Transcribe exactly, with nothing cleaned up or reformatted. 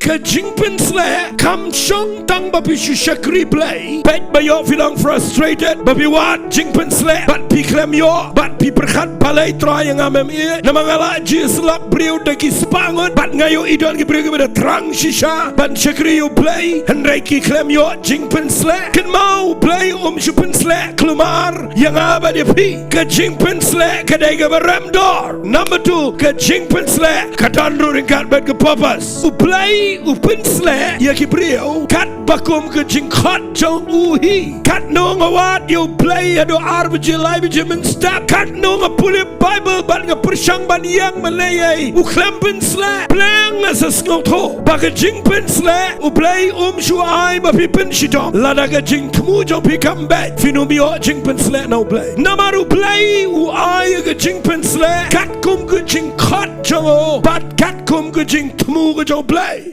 Ka jingpynsleh kam shong tang ba phi shu shakri Blei, peit ba ïoh phi long frustrated, ba phi wad jingpynsleh, bad phi khlem ïoh, bad phi pyrkhat balei Trai ïa nga mem ïeit, namar nga la ju slap briew da ki spah ngut, bad nga ïohi don ki briew kiba da thrang shisha ban shakri ïa u Blei, hynrei ki khlem ïoh jingpynsleh. Kynmaw, u Blei um shu pynsleh khlem ar ïa nga bad ïa phi. Ka jingpynsleh ka dei kaba rem dor. Number two, ka jingpynsleh ka don ruh ryngkat bad ka purpose. U Blei u pynsleh ïa ki briew katba kum ka jingkhot jong u hi. Katno nga wad ïa u Blei haduh ar baje lai baje mynstep. Katno nga pule Baibl bad nga pyrshang ban ïeng, balei? U khlem pynsleh. Pyrshang, nga sa sngewthuh ba ka jingpynsleh u Blei um shu ai ba phi pynshitom lada ka jingthmu jong phi kam beit. Phin ym ïoh jingpynsleh na u Blei. Namar u Blei u ai ka jingpynsleh katkum ka jingkhot jong u bad katkum ka jingthmu ka jong u Blei.